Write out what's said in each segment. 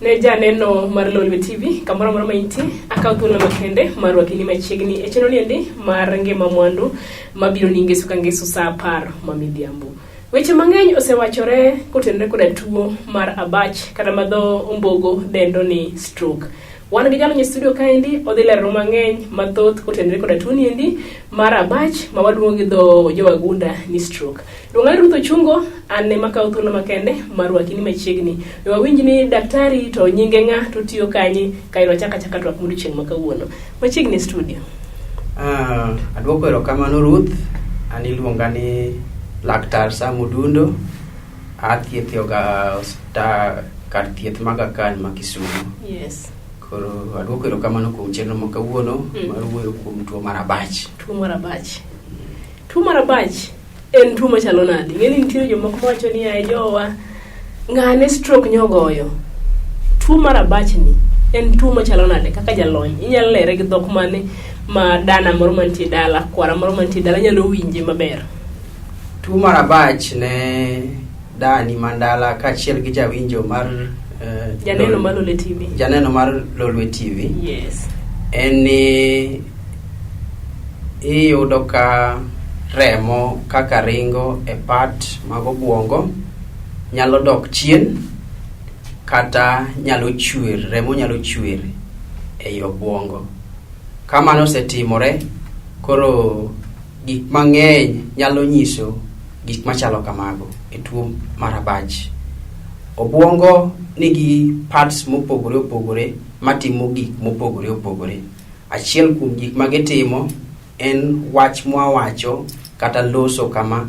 Ne janeno mar Lolwe TV kamoro amora ma intie, akawo thuolo makende mar rwaki ni machiegni e chenro niendi mar ngima mwandu mabiro ni ngeso ka ngeso saa 10 ma midhiambo. Weche mang'eny osewachore kotenore koda tuo mar abach kata ma dho ombogo dendo ni stroke. Wan gi jalony e studio kaendi, odhi lero mang'eny mathoth kotenore koda tuo niendi mar abach ma waluongo gi dho jowagunda ni stroke. Luonga Ruth Ochungo, an ema kawo thuolo makende mar rwaki ni machiegni. We wawinj ni daktari to nyinge ng'a to tiyo kanye kae wachak achaka twak mondo chieng' ma kawuono. Machiegni e studio. Aduoko erokamano Ruth, an iluonga ni Laktar Sam Odundo, athietho ga osiptal kar thieth ma Aga Khan ma Kisumu. Yes. Koro aduoko erokamano kuom chenro ma kawuono mar wuoyo kuom tuo mar abach. Tuo mar abach. Tuo mar abach en tuo machalo nade? Ing'e ni nitie jomoko mawacho ni ae jowa ng'ane stroke nyogoyo. Tuo mar abach ni en tuo machalo nade kaka jalony? Inyalo lere gi dhok mane ma dana moro mantie dala, kwara moro mantie dala nyalo winje maber? Tuo mar abach ne dani man dala kaachiel gi jawinjo mar Janeno mar Lolwe TV. Janeno mar Lolwe TV. Yes. En ni iyudo ka remo kaka ringo e pat mag obwongo nyalo dok chien kata nyalo chwer, remo nyalo chwer ei obwongo. Ka mano osetimore, koro gik mang'eny nyalo nyiso gik machalo kamago e tuo mar abach. Obwongo nigi parts mopogore opogore matimo gik mopogore opogore. Achiel kuom gik ma gitimo en wach mwawacho kata loso kama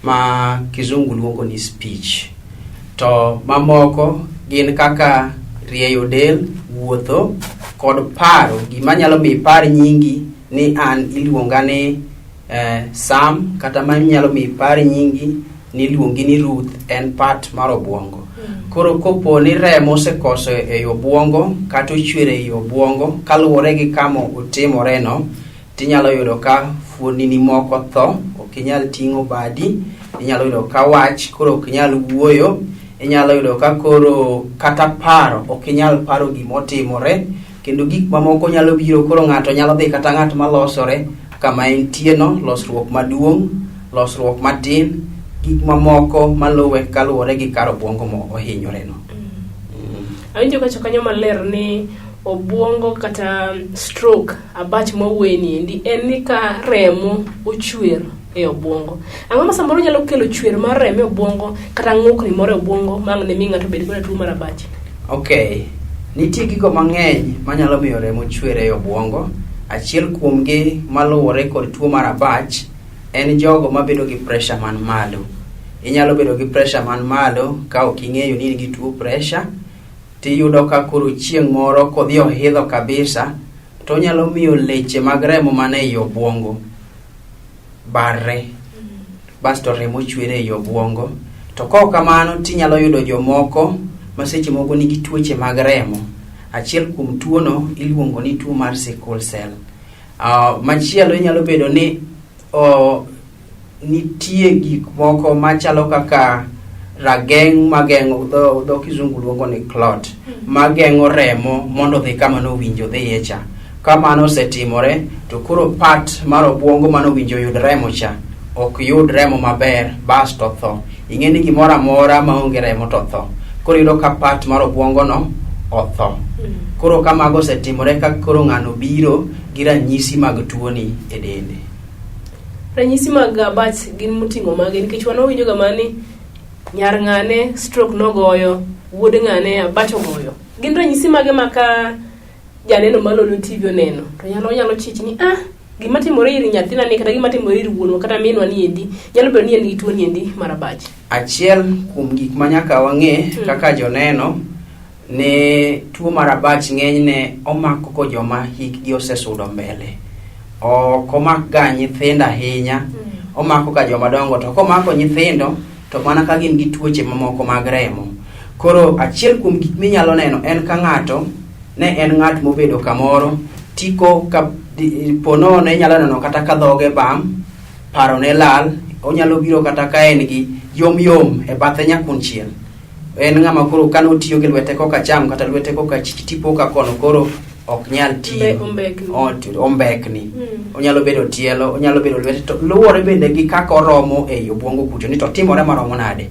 ma kizungu luongo ni speech. To mamoko gin kaka rieyo del, wuotho kod paro. Gima nyalo miyo ipar nyingi ni an iluonga ni Sam kata manyalo miyo ipar nyingi ni iluongi ni Ruth en part mar obwongo. Koro kopo ni remo osekoso ei obwongo kata ochwer ei obwongo kaluwore gi kama otimore no, tinyalo yudo ka fuondni moko tho, ok inyal ting'o badi, inyalo yudo ka wach koro ok inyal wuoyo, inyalo yudo ka koro kata paro ok inyal paro gimotimore, kendo gik mamoko nyalo biro koro ng'ato nyalo dhi kata ng'at malosore kama entie no, losruok maduong', losruok matin, gik mamoko maluwe kaluwore gi kar obwongo mo ohinyore no. Awinjo kacho kanyo maler ni obwongo kata stroke abach mawuoye ni endi en ni ka remo ochwer e obwongo. Ang'o ma samoro nyalo kelo chwer mar remo e obwongo kata ng'ukni moro e obwongo ma ang' ne mi ng'ato bed koda tuo mar abach? Okay. Nitie gigo mang'eny manyalo miyo remo chwer e obwongo. Achiel kuomgi maluwore kod tuo mar abach en jogo mabedo gi pressure man malo. Inyalo bedo gi pressure man malo ka ok ing'eyo ni in gi tuo pressure, tiyudo ka koro chieng' moro kodhi ohidho kabisa, to onyalo miyo leche mag remo man ei obwongo barre, basto remo chwer ei obwongo. To kok kamano tinyalo yudo jomoko ma seche moko nigi tuoche mag remo. Achiel kuom tuono iluongo ni tuo mar sickle cell. Machielo inyalo bedo ni nitie gik moko machalo kaka rageng' mageng'o dho kizungu luongo ni clot mageng'o remo mondo odhi kama nowinjo odhiye cha. Ka mano osetimore to koro part mar obwongo manowinjo oyud remo cha ok yud remo maber basto tho. Ing'e ni gimoro amora maonge remo to tho. Koro iyudo ka part mar obwongo no otho. Koro ka mago osetimore ka koro ng'ano biro gi ranyisi mag tuoni e dende. Ranyisi mag abach gin moting'o mage nikech wan wawinjo ga mana ni nyar ng'ane stroke nogoyo, wuod ng'ane abach ogoyo. Gin ranyisi mage ma ka janeno mar Lolwe TV oneno to nyalo onyalo chich ni ah gima timore ir nyathina ni kata gima timore ir wuonwa kata minwa ni endi nyalo bedo ni en gi tuo ni endi mar abach. Achiel kuom gik ma nyaka wang'e kaka joneno ni tuo mar abach ng'enyne omako ko joma hikgi osesudo mbele. Ok omak ga nyithindo ahinya, omako ga joma dongo to komako nyithindo to mana ka gin gi tuoche mamoko mag remo. Koro achiel kuom gik minyalo neno en ka ng'ato ne en ng'at mobedo kamoro tiko ka ponono inyalo neno kata ka dhoge bam, paro ne lal, onyalo biro kata ka en gi yom yom e bathe nyakunchiel. En ng'ama koro kane otiyo gi lwete koka cham kata lwete koka chich tipo ka kono koro ok nyal tiyo. Ombekni. Ombekni. Onyalo bedo tielo, onyalo bedo lwete, to luwore bende gi kaka oromo ei obwongo kucho ni to timore maromo nade.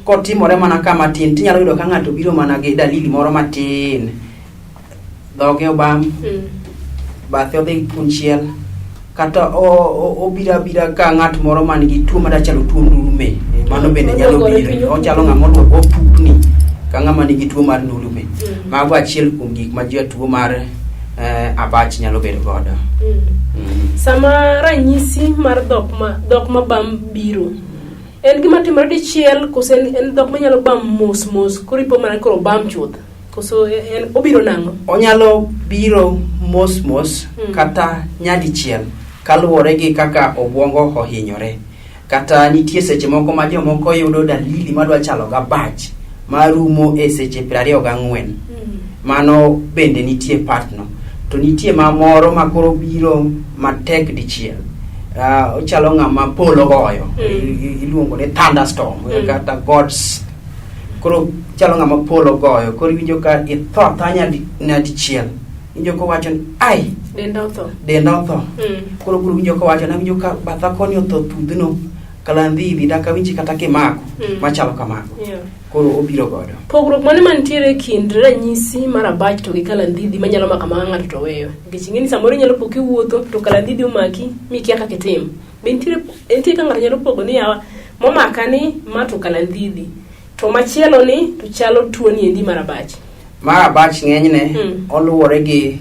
Kotimore mana kama tin, tinyalo yudo ka ng'ato biro mana gi dalili moro matin. Dhoge obam, bathe odhi kunchiel, kata obiro abira ka ng'at moro man gi tuo madachalo tuo ndulume. Mano bende nyalo Odwokore biro. piny, Ochalo ng'ama odwoko opukni ka ng'ama nigi tuo mar ndulume. Mago achiel kuom gik ma jatuo mar abach nyalo bedo godo. Sama ranyisi mar dhok ma bam biro, en gima timore dichiel koso en dhok manyalo bam mos mos koro ipo mana koro obam chuth, koso en obiro nang'o? Onyalo biro mos mos kata nyadichiel kaluwore gi kaka obwongo ohinyore. Kata nitie seche moko ma jomoko yudo dalili madwa chalo gabach marumo e seche 24. Mano bende nitie part no. To nitie ma moro ma koro biro matek dichiel. Ochalo ng'ama polo goyo. Iluongo ni thunderstorm kata God's. Koro chalo ng'ama polo goyo. Koro iwinjo ka itho atha nyadichiel. Iwinjo kowacho ni ai, Denda otho. Denda otho. Koro koro winjo kowacho ni awinjo ka batha koni otho thudhno kalandhidhi dak awinji kata kimako machalo kamago. Koro obiro godo. Pogruok mane mantiere e kind ranyisi mar abach to gi kalandhidhi manyalo mako amaka ng'ato to weyo? Nikech ing'e ni samoro inyalo po kiwuotho to kalandhidhi omaki mikia kaka itim. Be nitie ka ng'ato nyalo pogo ni yawa momaka ni ma to kalandhidhi to machielo ni to chalo tuo ni endi mar abach. Mar abach ng'enyne oluwore gi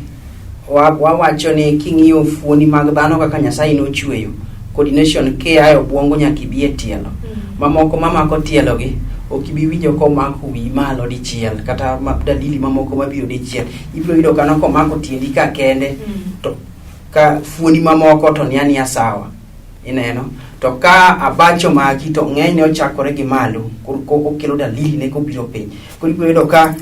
wawacho ni king'iyo fuoni mag dhano kaka Nyasaye nochweyo, coordination kia e obwongo nyaka ibi e tielo. Mamoko mamako tielo gi ok ibi winjo komako wiyi malo dichiel kata dalili mamoko mabiro dichiel. Ibiro yudo kana komako tiendi ka kende to ka fuoni mamoko to ni ania sawa. Ineno? To ka abach omaki to ng'enyne ochakore gi malo, koro okelo dalili ne kobiro piny. Koro ibiro yudo ka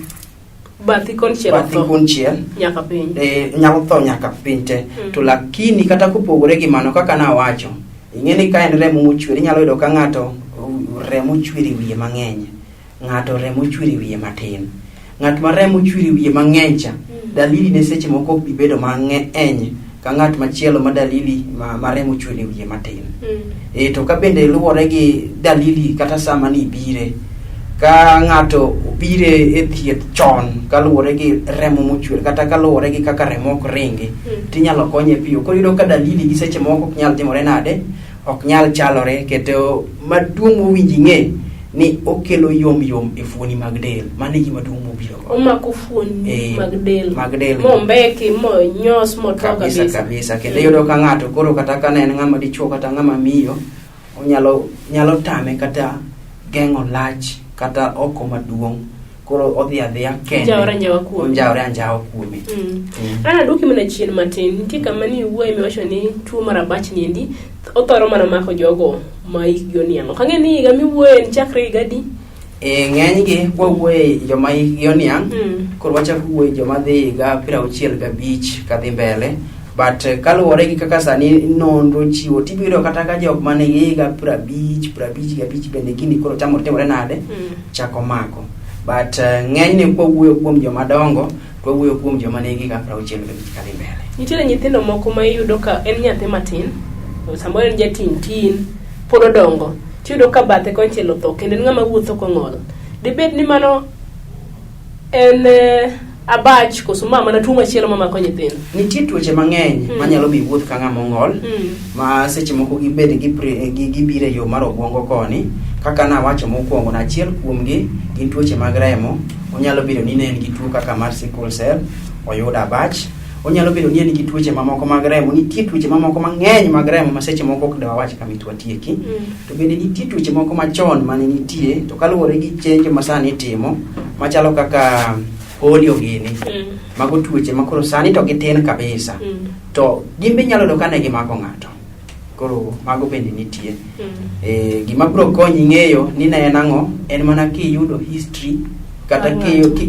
bathi konchiel bathi otho konchiel nyaka piny. Nyalo tho nyaka piny te. To lakini kata kopogore gi mano kaka nawacho, ing'e ni ka en remo mochwer inyalo yudo ka ng'ato remo chwer e wiye mang'eny, ng'ato remo chwer e wiye matin. Ng'at ma remo chwer e wiye mang'eny cha, dalili ne seche moko ok bi bedo mang'eny ka ng'at machielo ma dalili ma remo chwer e wiye matin. To ka bende luwore gi dalili kata sama ni ibire, ka ng'ato obire e thieth chon kaluwore gi remo mochwer kata kaluwore gi kaka remo ok ringi, tinyalo konye piyo. Koro iyudo ka dalili gi seche moko ok nyal timore nade, ok nyal chalore, kendo maduong' mowinjo ing'e ni okelo yom yom e fuoni mag del. Mano e gima duong' mobiro godo. Omako fuoni mag del. Mag del. Mombeki, monyos, motho kabisa. Kabisa. Kabisa. Kendo iyudo ka ng'ato koro kata ka ne en ng'ama dichuo kata ng'ama miyo, onyalo nyalo tame kata geng'o lach kata oko maduong'. Koro odhi adhiya kende. Onjawore anjawa kuome. Onjawore anjawa kuome. An aduoki mana chien matin. Nitie kama ni iwuoye miwacho ni tuo mar abach ni endi othoro mana mako jogo ma hikgi oniang'. Ok ang'e ni higa miwuoye en chakre higa adi? Ng'enygi wawuoye joma hikgi oniang', koro wachako wuoye joma dhi higa 65 kadhi mbele. But kaluwore gi kaka sani nonro chiwo, tibiro yudo kata ka jok manigi higa 50, 55 bende gini koro chamo timore nade, chako mako. But ng'enyne kwawuoyo kuom joma dongo, to wawuoyo kuom joma nigi higa 65 kadhi mbele. Nitiere nyithindo moko ma iyudo ka en nyathi matin, samoro en jatin tin, pod odongo, tiyudo ka bathe konchiel otho kendo en ng'ama wuotho kong'ol. Dibed ni mano en abach koso ma mana tuo machielo mamako nyithindo? Nitie tuoche mang'eny manyalo miyo iwuoth ka ng'ama ong'ol, ma seche moko gibed gibiro e yo mar obwongo koni. Kaka nawacho mokwongo, achiel kuomgi gin tuoche mag remo. Onyalo bedo ni ne en gi tuo kaka mar sickle cell, oyudo abach. Onyalo bedo ni en gi tuoche mamoko mag remo. Nitie tuoche mamoko mang'eny mag remo ma seche moko ok dawach kama watieki. To bende nitie tuoche moko machon mane nitie, to kaluwore gi chenjo ma sani itimo, machalo kaka polio gini. Mago tuoche ma koro sani to gitin kabisa. To gin be inyalo yudo ka ne gimako ng'ato. Koro mago bende nitie. Gima biro konyi ng'eyo ni ne en ang'o, en mana kiyudo history kata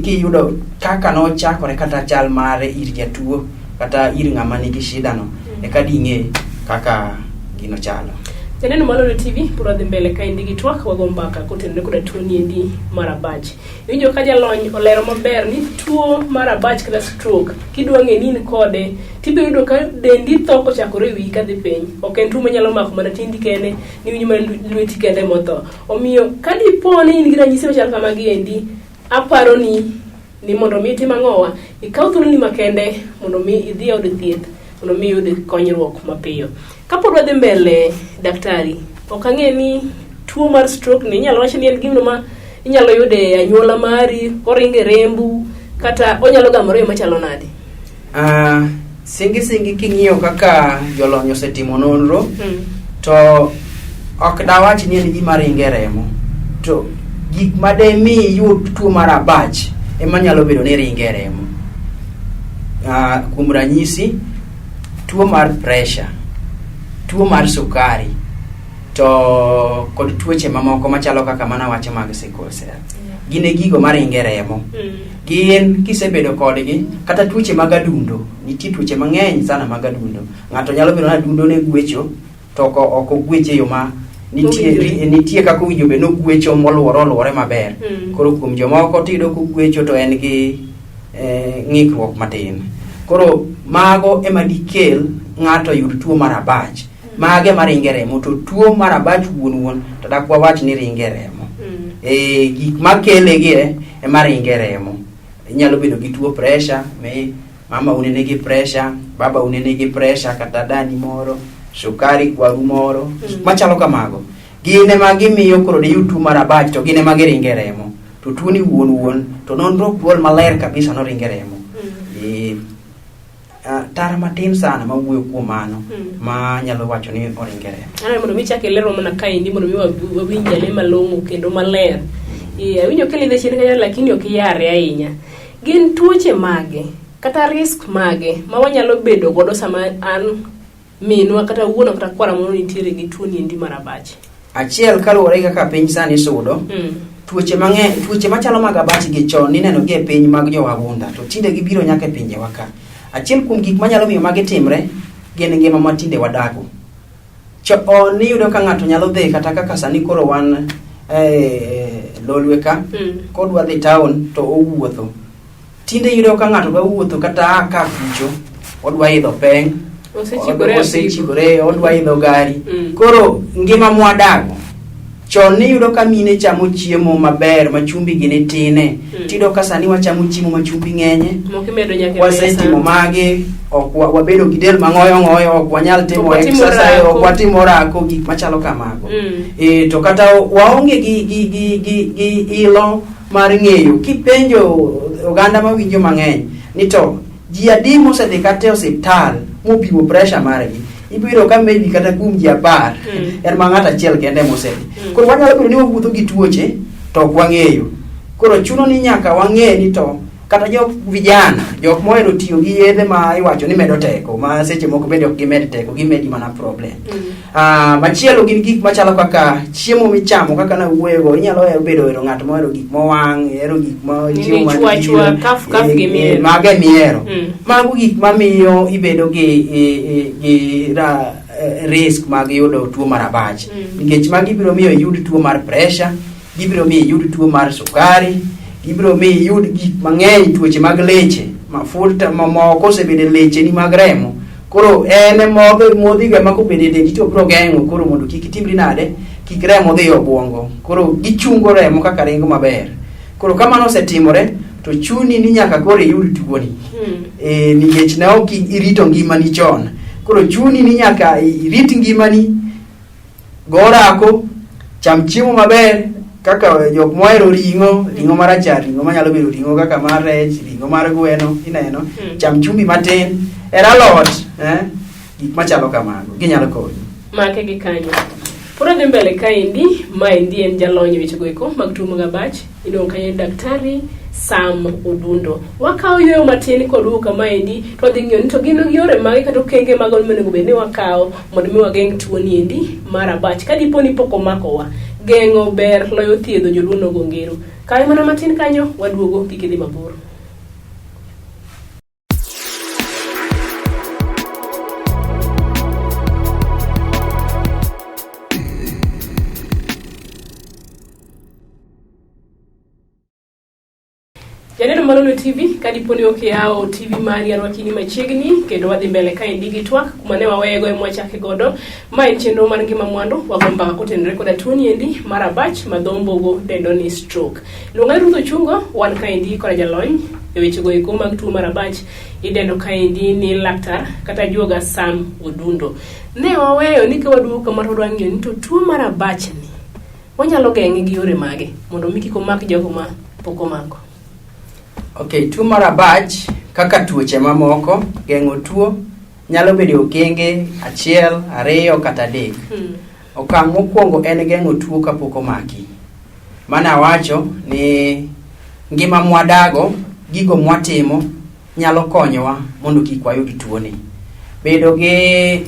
kiyudo kaka nochakore kata chal mare ir jatuo kata ir ng'ama nigi shida no, eka ding'e kaka gino chalo. Janeno mar Lolwe TV pod wadhi mbele kaendi gi twak wago mbaka kotenore koda tuo niendi mar abach. Iwinjo ka jalony olero maber ni tuo mar abach kata stroke kidwa ng'e ni in kode tibiro yudo ka dendi tho kochakore e wiyi kadhi piny. Ok en tuo manyalo mako mana tiendi kende ni winjo mana lweti kende motho. Omiyo ka dipo ni in gi ranyisi machal kamagi endi, aparo ni ni mondo mi itim ang'owa, ikaw thuoloni makende mondo mi idhi e od thieth mondo mi iyud konyruok mapiyo. Kapod wadhi mbele, daktari, ok ang'e ni tuo mar stroke ni inyalo wach ni en gino ma inyalo yudo e anyuola mari, koringo e rembu, kata onyalo gamore e yo machalo nade? Singi singi king'iyo kaka jolony osetimo nonro to ok dawach ni en gima ringo e remo to gik ma de mi iyud tuo mar abach ema nyalo bedo ni ringo e remo. Kuom ranyisi tuo mar pressure, tuo mar sukari to kod tuoche mamoko machalo kaka mana wacho mag sickle cell gin e gigo maringo e remo. Gin kisebedo kodgi kata tuoche mag adundo, nitie tuoche mang'eny sana mag adundo. Ng'ato nyalo bedo ni adundo ne gwecho to ok ogwech e yo ma nitie nitie kaka owinjo bed ni ogwecho moluwore oluwore maber. Koro kuom jomoko tiyudo kogwecho to en gi ng'ikruok matin. Koro mago ema dikel ng'ato yud tuo mar abach. Mago ema ringo e remo to tuo mar abach wuon wuon to dak wawach ni ringo e remo. Gik makele gi ema ringo e remo. Inyalo bedo gi tuo pressure, mi mama une nigi pressure, baba une nigi pressure kata dani moro, sukari kwaru moro, gik machalo kamago. Gin ema gimiyo koro diyud tuo mar abach to gin ema giringo e remo. To tuo ni wuon wuon to nonro ok gol maler kabisa noringo e remo. Tara matin sana mawuoyo kuom mano ma nyalo wacho ni oringo e remo. Aneno mondo mi ichak ilerwa mana kaendi mondo mi wawinj ane malong'o kendo maler. Awinjo kilidhe chien kanyo lakini ok iyare ahinya. Gin tuoche mage kata risk mage ma wanyalo bedo godo sama an minwa kata wuonwa kata kwara moro nitiere gi tuo niendi mar abach? Achiel kaluwore gi kaka piny sani sudo, tuoche mang'eny, tuoche machalo mag abach gi chon nineno gi e piny mag jowagunda to tinde gibiro nyaka e pinjewa ka. Achiel kuom gik manyalo miyo magi timre gin ngima ma tinde wadago. Chon iyudo ka ng'ato nyalo dhi kata kaka sani koro wan Lolwe ka, kodwa dhi town to owuotho. Tinde iyudo ka ng'ato dwa wuotho kata a ka kucho, odwa idho peng, Osechikore apiko. osechikore, odwa idho gari. Koro ngima mwadago chon niyudo ka mine chamo chiemo maber ma chumbi gi ni tine. Tiyudo ka sani wachamo chiemo ma chumbi ng'enye. Moko imedo nyaka e Wasetimo mesa. magi, ok wabedo gi del mang'oyo ng'oyo, ok wanyal timo Ok watimo exercise, orako. ok watimo orako, gik machalo kamago. To kata waonge gi ilo mar ng'eyo. Kipenjo oganda mawinjo mang'eny ni to ji adi mosedhi kata e osiptal mopimo pressure margi, ibiro ka maybe kata kuom ji 10 en ma ng'ato achiel kende mosedhi. Koro wanyalo bedo ni wawuotho gi tuoche to ok wang'eyo. Koro chuno ni nyaka wang'e ni to kata jok vijana, jok mohero tiyo gi yedhe ma iwacho ni medo teko, ma seche moko bende ok gimed teko, gimedi mana problem. Machielo gin gik machalo kaka chiemo michamo, kaka nawuoyogo, inyalo hero bedo hero ng'at mohero gik mowang', ihero gik ma Nini chiemo man chwa gi chwa, iro. kaf kaf gi miero. Mago e miero. Mago gik mamiyo ibedo gi risk mag yudo tuo mar abach. Nikech magi biro miyo iyud tuo mar pressure, gibiro miyo iyud tuo mar sukari, gibiro miyo iyud gik mang'eny, tuoche mag leche, mafuta mamoko osebedo e lecheni mag remo. Koro en e modho modhigo ema kobedo e dendi to biro geng'o koro mondo kik itimri nade, kik remo dhi e obwongo. Koro gichungo remo kaka ringo maber. Koro ka mano osetimore to chuni ni nyaka koro iyud tuoni. Nikech ne ok irito ngimani chon. Koro chuni ni nyaka irit ngimani, go orako, cham chiemo maber kaka jok mohero ring'o, ring'o marachar, ring'o manyalo bedo ring'o kaka mar rech, ring'o mar gweno, ineno, cham chumbi matin, her alot, gik machalo kamago, ginyalo konyi. Make gi kanyo. Pod adhi mbele kaendi, maendi en jalony e wechego eko mag tuo mag abach, iluongo kanyo ni Daktari Sam Odundo. Wakawo yueyo matin kod wuok kamaendi to wadhi ng'iyo ni to gin yore mage kata okenge mago monego bed ni wakawo mondo mi wageng' tuo ni endi mar abach. Ka dipo ni pok omakowa, geng'o ber loyo thiedho, joluo nogo ngero. Kawe mana matin kanyo, waduogo kik idhi mabor. Janeno Malolo TV, ka dipo ni ok iyawo TV mari arwaki ni machiegni kendo wadhi mbele kaendi gi twak kuma ne waweyego ema wachake godo. Ma en chenro mar ngima mwandu, wago mbaka kotenore koda tuoni endi mar abach ma dho mbogo dendo ni stroke. Luonga ni Ruth Ochungo, wan kaendi koda jalony e wechego eko mag tuo mar abach idendo kaendi ni laktar kata ajuoga Sam Odundo. Ne waweyo ni ka waduogo kama to wadwa ng'iyo ni to tuo mar abach ni wanyalo geng'e gi yore mage mondo mi kik omak jogo ma pok omako. Ok, tuo mar abach kaka tuoche mamoko, geng'o tuo nyalo bedo e okenge achiel, ariyo kata adek. Okang' mokwongo en geng'o tuo kapok omaki. Mane awacho ni ngima mwadago, gigo mwatimo nyalo konyowa mondo kik wayud tuoni. Bedo gi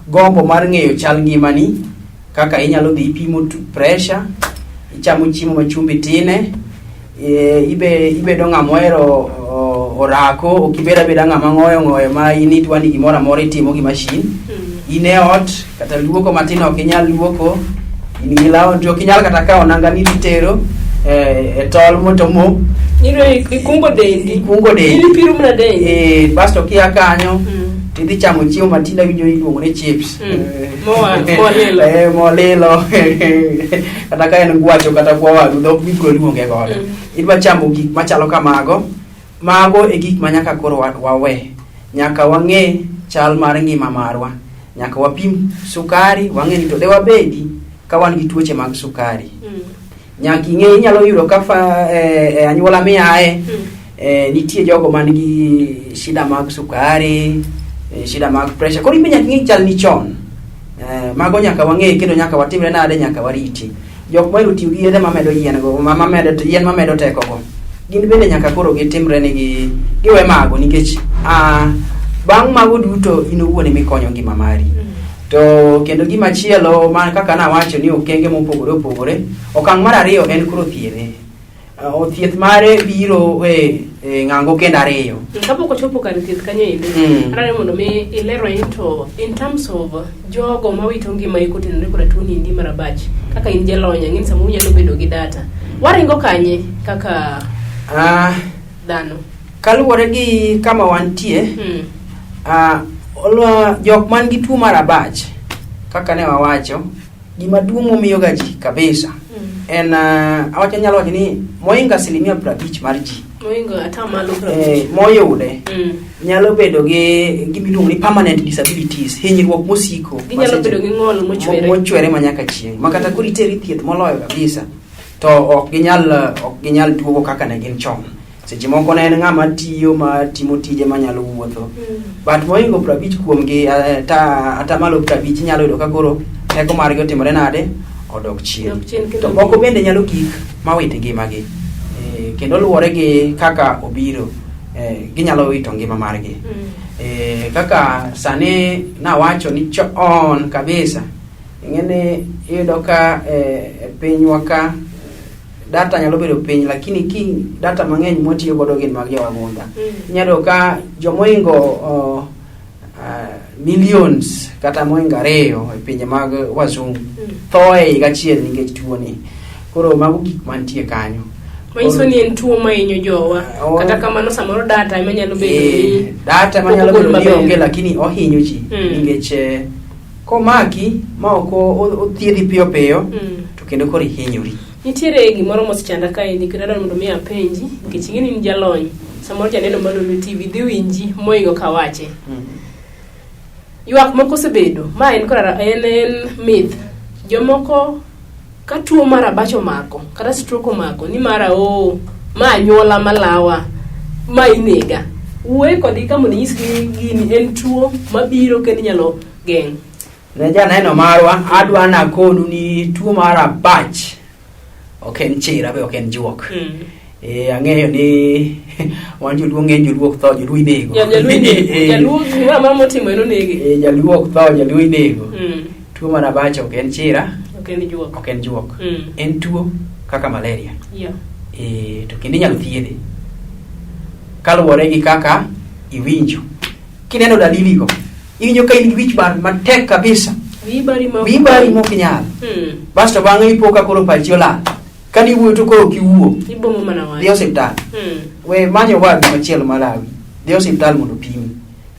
gombo mar ng'eyo chal ngimani, kaka inyalo dhi ipimo pressure, ichamo chiemo ma chumbi tine, ibedo ng'ama ohero orako, ok ibed abeda ng'ama ng'oyo ng'oyo ma in idwa ni gimoro amora itimo gi mashin. In e ot, kata luoko matin ok inyal luoko, in gi laundry, ok inyal kata kawo nanga ni idhi tero e tol mondo mo. Ino ikungo dendi. Ikungo dendi. In ipiro mana dendi. Basto kia kanyo, tidhi chamo chiemo ma tinde awinjo iluongo ni chips. Molilo. Molilo. Kata ka en gwacho kata kwa waru, dhok mibiro luonge godo. Idwa chamo gik machalo kamago, mago e gik ma nyaka koro wawe. Nyaka wang'e chal mar ngima marwa. Nyaka wapim sukari, wang'e ni to de wabedi ka wan gi tuoche mag sukari. Nyaka ing'e inyalo yudo ka e anyuola miaye, nitie jogo man gi shida mag sukari, shida mag pressure. Koro in be nyaka ing'e chal ni chon. Mago nyaka wang'e kendo nyaka watimre nade, nyaka wariti. Jok mohero tiyo gi yedhe mamedo yien go, mamedo yien mamedo teko go. Gin bende nyaka koro gitimre ni giwe mago nikech bang' mago duto in owuon ema ikonyo ngima mari. To kendo gima chielo ma kaka nawacho ni okenge mopogore opogore, okang' mar ariyo en koro thiedhe. Thieth mare biro e ng'ango kendo ariyo. Kapok ochopo kar thieth kanyo endi, adwaro mondo mi ilerwa into in terms of jogo mawito ngima kotenore koda tuo ni endi mar abach, kaka in jalony, ang'e ni samoro inyalo bedo gi data. Waringo kanye kaka dhano? Kaluwore gi kama wantie, jok man gi tuo mar abach, kaka ne wawacho, gima duong' momiyo ga ji kabisa en awacho anyalo wacho ni mohingo asilimia 50 mar ji Mohingo atamalo 50. Moyude nyalo bedo gi gima iluongo ni permanent disabilities, hinyruok mosiko. Ginyalo bedo gi ng'ol mochwere. Mochwere ma nyaka chieng'. Ma kata koro iteri thieth moloyo kabisa, to ok ginyal duogo kaka ne gin chon. Seche moko ne en ng'ama tiyo, ma timo tije manyalo wuotho. But mohingo 50 kuomgi, atamalo 50 inyalo yudo ka koro teko margi otimore nade? Odok chien. Odok chien kendo To moko bende nyalo gik mawit ngimagi. Kendo luwore gi kaka obiro, ginyalo wito ngima margi. Kaka sani nawacho ni chon kabisa, ing'e ni iyudo ka e pinywa ka data nyalo bedo piny, lakini ki data mang'eny mwatiyo godo gin mag jowagunda. Inyalo yudo ka jomohingo millions kata mohingo 2 e pinje mag wazungu tho e higa achiel nikech tuoni. Koro mago gik mantie kanyo. Manyiso ni en tuo mahinyo jowa. Kata kamano samoro data ema nyalo bedo ni Data ema nyalo ok ogol bedo ni maber. onge, lakini ohinyo ji nikech komaki ma ok othiedhi piyo piyo, to kendo koro ihinyori. Nitiere gimoro mosechanda kaendi kendo adwaro mondo mi apenji nikech ing'e ni in jalony. Samoro janeno mar Lolwe TV dhi winji mohingo kawache. Ywak moko osebedo, ma en kora en myth. Jomoko ka tuo mar abach omako kata stroke omako ni mara oo ma anyuola malawa ma inega. Wuoye kodgi ka mondo inyisgi ni gini en tuo mabiro kendo inyalo geng'. Ne janeno marwa, adwa nakonu ni tuo mar abach ok en chira be ok en juok. Ang'eyo ni wan joluo ng'eny joluo ok tho, joluo inego. Jaluo inego. Jaluo gimoro amora motimo en onege. Jaluo ok tho, jaluo inego. Tuo mar abach ok en chira, Ok en juok. Ok en juok. En tuo kaka malaria. To kendo inyalo thiedhe kaluwore gi kaka iwinjo. Kineno dalili go, iwinjo ka in gi wich bar matek kabisa. Wiyi bari ma Wiyi bari mok inyal. Basto bang'e ipo ka koro pachi olal. Kane iwuoyo to koro ok iwuo. Ibomo mana wach. Dhi osiptal. We manyo wadu machielo malawi. Dhi osiptal mondo opimi.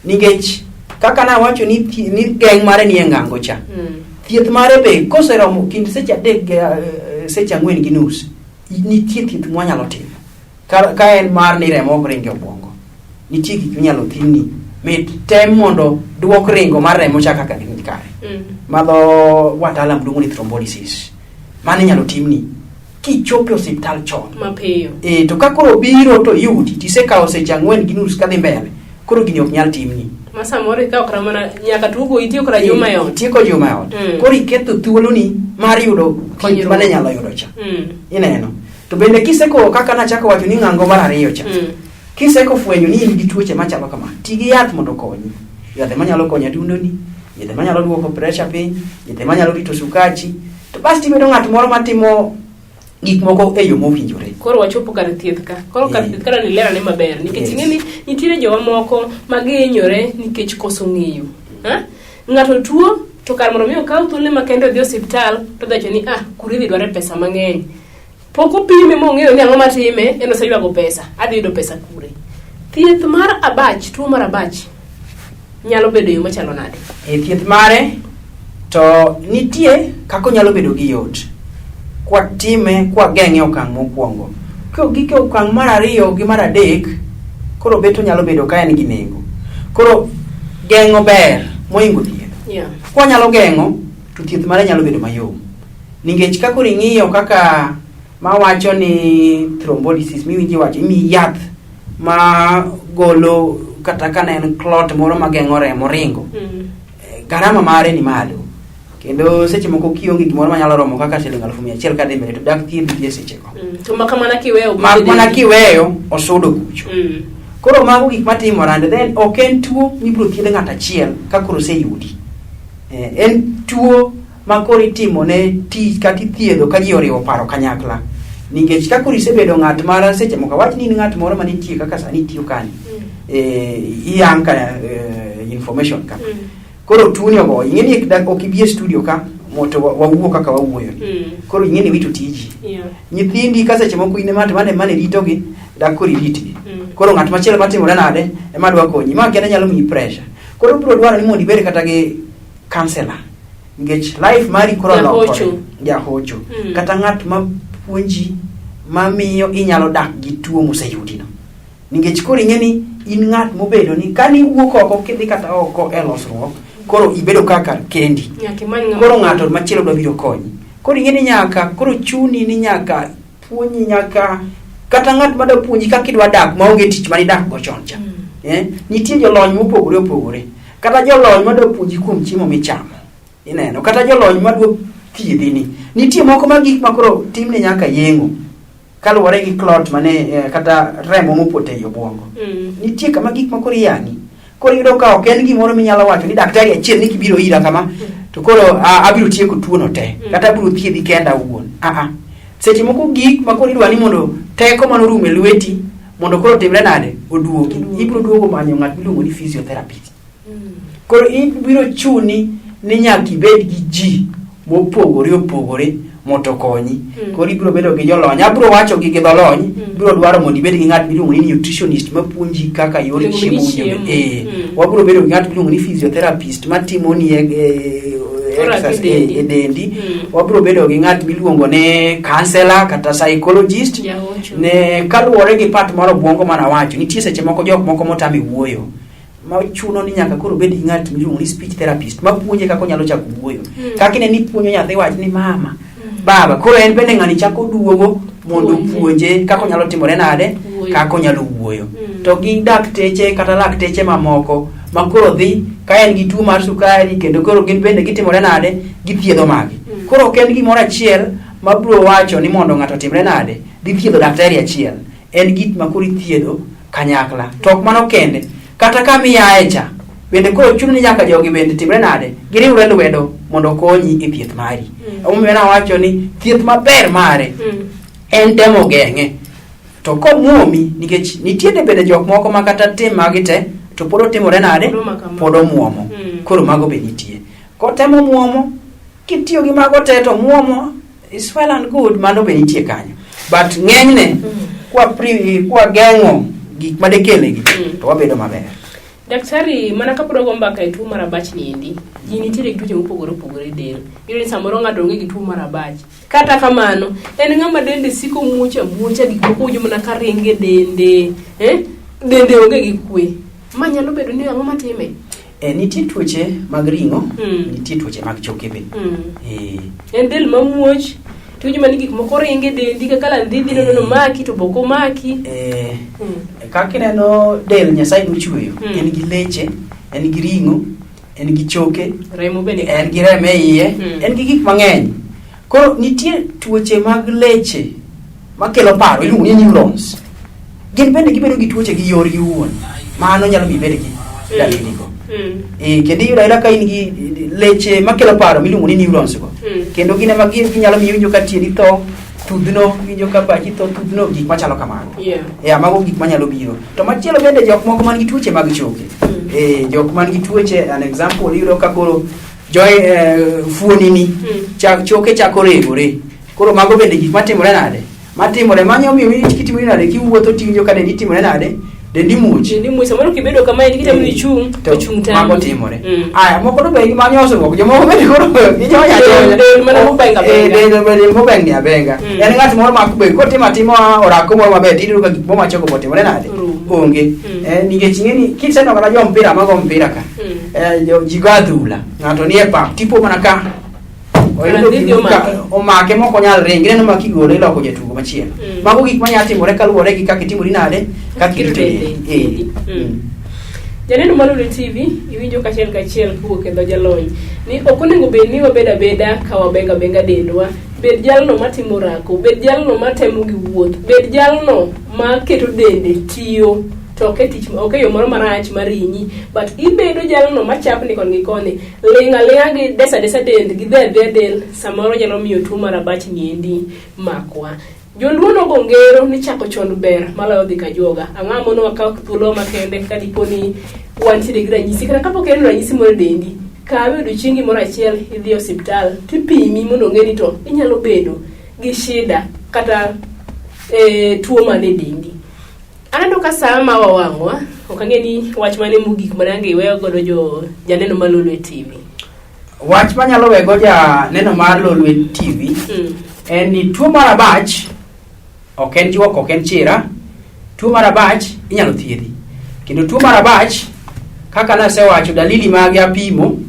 Nikech kaka nawacho ni, ni geng' mare ni e ng'ango cha. Thieth mare be koseromo kind seche 3 gi seche 4:30 nitie thieth mwanyalo timo. Ka en mar ni remo ok ringo e obwongo, nitie gik minyalo timni mit tem mondo duok ringo mar remo cha kaka ni kare. Ma dho wataalam luongo ni thrombolysis. Mano inyalo timni kichopo e osiptal chon. Mapiyo. E, to ka koro biro to yudi tisekawo seche 4:30 kadhi mbele, koro gini ok nyal timni. Ma samoro ikawo kata mana nyaka tuo goyi itieko kata juma e ot. Itieko juma e ot. Koro iketho thuoloni mar yudo thieth Konyruok. mane nyalo yudo cha. Ineno. To bende kiseko kaka nachako wacho ni ng'ango mar ariyo cha. Kiseko fwenyo ni in gi tuoche machalo kama, ti gi yath mondo okonyi. Yadhe manyalo konyo adundoni, yedhe manyalo duoko pressure piny, yedhe manyalo rito sukachi. To bas tibedo ng'at moro matimo gik moko e yo mowinjore. Koro wachopo kar thieth ka. Koro kar thieth ka ni lerane maber nikech ing'e ni nitiere jowa moko ma gihinyore nikech koso ng'eyo. Ha? Ng'ato tuo to kar mondo mi okaw thuolone makende odhi osiptal to odhi wacho ni ah kure idhi dware pesa mang'eny. Pok opime mong'eyo ni ang'o matime, en oseywago pesa, adhi yudo pesa kure. Thieth mar abach, tuo mar abach nyalo bedo e yo machalo nade? E thieth mare to nitie kaka onyalo bedo gi yot. Kwatime, kwageng'e e okang' mokwongo. Kogik e okang' mar ariyo gi mar adek, koro bet onyalo bedo ka en gi nengo. Koro geng'o ber mohingo thieth. Kwanyalo geng'o, to thieth mare nyalo bedo mayom. Nikech ka koro ing'iyo kaka mawacho ni thrombolysis miwinjo iwacho imiyi yath ma golo kata ka ne en clot moro mageng'o remo ringo. Garama mare ni malo. Kendo seche moko kionge gimoro manyalo romo kaka siling 100,000 kadhi mbele to dak thiedhi gi e sechego. To maka mana kiweyo Mak mana kiweyo osudo kucho. Koro mago gik matimore and then ok en tuo mibiro thiedh ng'ato achiel ka koro oseyudi. En tuo ma koro itimo ne tich kata ithiedho ka ji oriwo paro kanyakla. Nikech ka koro isebedo ng'at mar seche moko awach ni in ng'at moro manitie kaka sani itiyo kani. Iyanka information ka. Koro tuoni ogoyi. Ing'e ni ok ibi e studio ka mondo wawuo kaka wawuoyo ni. Koro ing'e ni iwito tiji. Nyithindi ka seche moko in ema mane mane ritogi, dak koro iritgi. Koro ng'at machielo matimore nade ema dwa konyi. Ma kende nyalo miyi pressure. Koro biro dwaro ni mondo ibed kata gi counselor. Nikech life mari koro Jahocho. olokore. Jahocho. Kata ng'at ma puonji mamiyo inyalo dak gi tuo moseyudino. Nikech koro ing'e ni in ng'at mobedo ni kane iwuok oko kidhi kata oko e losruok, koro ibedo kaka kendi. Nyaka imany ng'ama Koro ng'ato machielo dwa biro konyi. Koro ing'e ni nyaka, koro chuni ni nyaka puonji nyaka kata ng'at madwa puonji kaka idwa dak maonge tich mane idak go chon cha. Nitie jolony mopogore opogore. Kata jolony madwa puonji kuom chiemo michamo. Ineno, kata jolony madwa thiedhi ni. Nitie moko ma gik ma koro timne nyaka yeng'o. Kaluwore gi clot mane kata remo mopoto ei obwongo. Nitie kama gik ma koro iyang'i. Koro iyudo ka ok en gimoro minyalo wacho ni daktari achiel ni kibiro ira kama to koro abiro tieko tuono te kata abiro thiedhi kenda awuon. Seche moko gik ma koro idwa ni mondo teko mane orumo e lweti mondo koro timre nade oduogi. Ibiro duogo manyo ng'at miluongo ni physiotherapist. Koro ibiro chuni ni nyaka ibed gi ji mopogore opogore mondo okonyi. Koro ibiro bedo gi jolony. Abiro wacho gi gi dholony, biro dwaro mondo ibed gi ng'at miluongo ni nutritionist mapuonji kaka yor Onego bed chiemo ni owinjo bed. chiemo. Wabiro bedo gi ng'at miluongo ni physiotherapist matimo ni Oraki exercise, dendi. e dendi. Wabiro bedo gi ng'at miluongo ni counselor kata psychologist. Jahocho. Ne kaluwore gi part mar obwongo mane awacho, nitie seche moko jok moko motame wuoyo. Ma chuno ni nyaka koro obed gi ng'at miluongo ni speech therapist mapuonje kaka onyalo chako wuoyo. Kaka ine ni puonjo nyathi wach ni mama, baba, koro en bende ng'ani chako duogo mondo Puonje. opuonje kaka onyalo timore nade, Wuoyo. kaka onyalo wuoyo. To gi dakteche kata lakteche mamoko ma koro dhi ka en gi tuo mar sukari kendo koro gin bende gitimore nade, githiedho magi. Koro ok en gimoro achiel ma biro wacho ni mondo ng'ato otimre nade, dhi thiedho daktari achiel. En gik ma koro ithiedho kanyakla. To ok mano kende, kata kama iaye cha, bende koro chuno ni nyaka jogi bende timre nade, giriwre lwedo mondo okonyi e thieth mari. Emomiyo nawacho ni thieth maber mare en temo geng'e. To komuomi, nikech nitiere bende jok moko ma kata tim magi te, to pod otimore nade, Pod omako amaka. pod omuomo. Koro mago be nitie. Kotemo muomo, kitiyo gi mago te to muomo, It's well and good, mano be nitie kanyo. But ng'enyne, kwa geng'o gik madekelegi, to wabedo maber. Daktari, mana kapod wago mbaka e tuo mar abach ni endi, ji nitiere gi tuoche mopogore opogore e del. Iyudo ni samoro ng'ato onge gi tuo mar abach. Kata kamano, en ng'ama dende siko muoch amuocha, gik moko winjo mana ka ringo e dende. Eh? Dende onge gi kwe. Ma nyalo bedo ni ang'o matime? Nitie tuoche mag ring'o, nitie tuoche mag choke be. En del mamuoch, tiwinjo mana ni gik moko ringo e dendi kaka landhidhi nono maki to bok omaki. Kaka ineno del Nyasaye nochweyo, en gi leche, en gi ring'o, en gi choke, remo bende, en gi remo e iye, en gi gik mang'eny. Koro nitie tuoche mag leche makelo paro, iluongo ni neurons. Gin bende gibedo gi tuoche gi yorgi owuon. Mano nyalo miyo ibed gi dalili go. Kendo iyudo ayuda ka in gi leche makelo paro miluongo ni neurons go. Kendo gin ema ginyalo miyo iwinjo ka tiendi tho, tudhno, iwinjo ka pachi tho, tudhno, gik machalo kamago. Mago gik manyalo biro. To machielo bende jok moko man gi tuoche mag choke. Jok man gi tuoche, an example, iyudo ka koro fuoni ni, choke chako regore. Koro mago bende gik matimore nade? Matimore, mano omiyo kitimori nade, kiwuotho tiwinjo ka dendi timore nade? Dendi muoch. Dendi muoch, samoro kibedo kama en kitemo ni ichung', to chung' tami. Mago timore. Aya, moko to be gi manyosruok, jomoko bende koro gijonya ajonya. Del mana mobenga benga. Del mobengni abenga. En ng'at moro ma be kotimo atima orako moro maber, tiyudo ka gik momachogo botimore nade? Onge. Nikech ing'e ni kiseneno kata jo mpira mago mpira ka. Ji go adhula. Ng'ato nie pap, tipo mana ka. Oyudo gima omake mok onyal ringo, ineno ma kigole iloko jatugo machielo. Mago gik manyalo timore kaluwore gi kaka itimori nade, kaka irito dendi. Janeno mar Lolwe TV, iwinjo kachiel kachiel kowuok e dho jalony ni ok onego bed ni wabed abeda ka wabenga benga dendwa. Bed jalno matimo orako, bed jalno matemo gi wuoth, bed jalno maketo dende tiyo, to ok e tich, ok e yo moro marach mar hinyi, but ibedo jalno machapni koni gi koni. Ling' aling'a gi desa desa dend gi dhi adhiya del samoro nyalo miyo tuo mar abach ni endi makwa. Joluo nogo ngero ni chako chon ber maloyo dhi kajuoga. Ang'o mono wakaw thuolo makende ka dipo ni wantiere gi ranyisi kata kapok ineno ranyisi moro e dendi, kawe odiochiengi moro achiel idhi e osiptal tipimi mondo ong'e ni to inyalo bedo gi shida kata tuo mane e dendi. Aneno ka saa ma wawang'wa, ok ang'e ni wach mane mogik mane ang' iweyo godo jo janeno mar Lolwe TV. Wach manyalo wego janeno mar Lolwe TV en ni tuo mar abach ok en juok, ok en chira. Tuo mar abach inyalo thiedhi. Kendo tuo mar abach, kaka nasewacho, dalili mage apimo,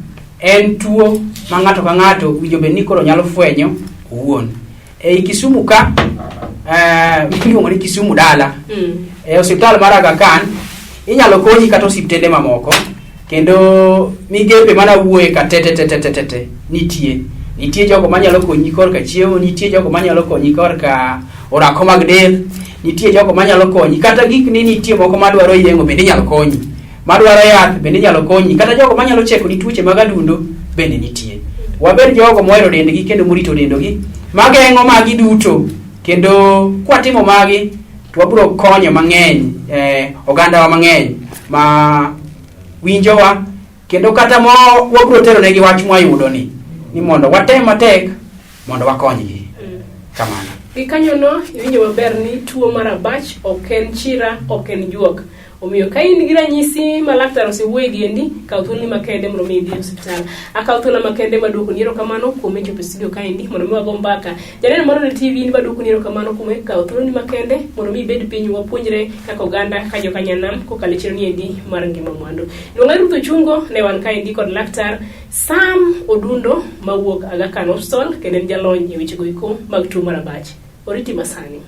en tuo ma ng'ato ka ng'ato winjo bed ni koro nyalo fwenyo owuon. Ei Kisumu ka, iluongo ni Kisumu dala. E osiptal mar Aga Khan, inyalo konyi kata osiptende mamoko. Kendo migepe mana wuoye ka te te te te te te nitie. Nitie jogo manyalo konyi korka chiemo, nitie jogo manyalo konyi korka orako mag del, nitie jogo manyalo konyi kata gik ni nitie moko madwaro yeng'o bende inyalo konyi. Madwaro yath bende inyalo konyi, kata jogo manyalo cheko ni tuoche mag adundo bende nitie. Wabed jogo mohero dendgi kendo morito dendogi, mageng'o magi duto, kendo kwatimo magi to wabiro konyo mang'eny, ogandawa mang'eny ma winjowa, kendo kata mo wabiro tero negi wach mwayudo ni mondo watem matek mondo wakonygi. Kamano. Gikanyono iwinjo maber ni tuo mar abach ok en chira, ok en juok. Omiyo ka in gi ranyisi ma laktar osewuoye gi endi, kaw thuoloni makende mondo mi idhi e osiptal. Akaw thuolo makende maduoko ni erokamano kuom chopo e studio kaendi mondo mi wago mbaka. Janeno mar Lolwe TV ni baduoko ni erokamano kuom kawo thuoloni makende mondo mi ibed piny wapuonjre kaka oganda ka joka nyanam kokalo e chenro ni endi mar ngima mwandu. Luonga Ruth Ochungo, ne wan kaendi kod laktar Sam Odundo mawuok Aga Khan Hospital kendo en jalony e weche goeko mag tuo mar abach. Oriti masani.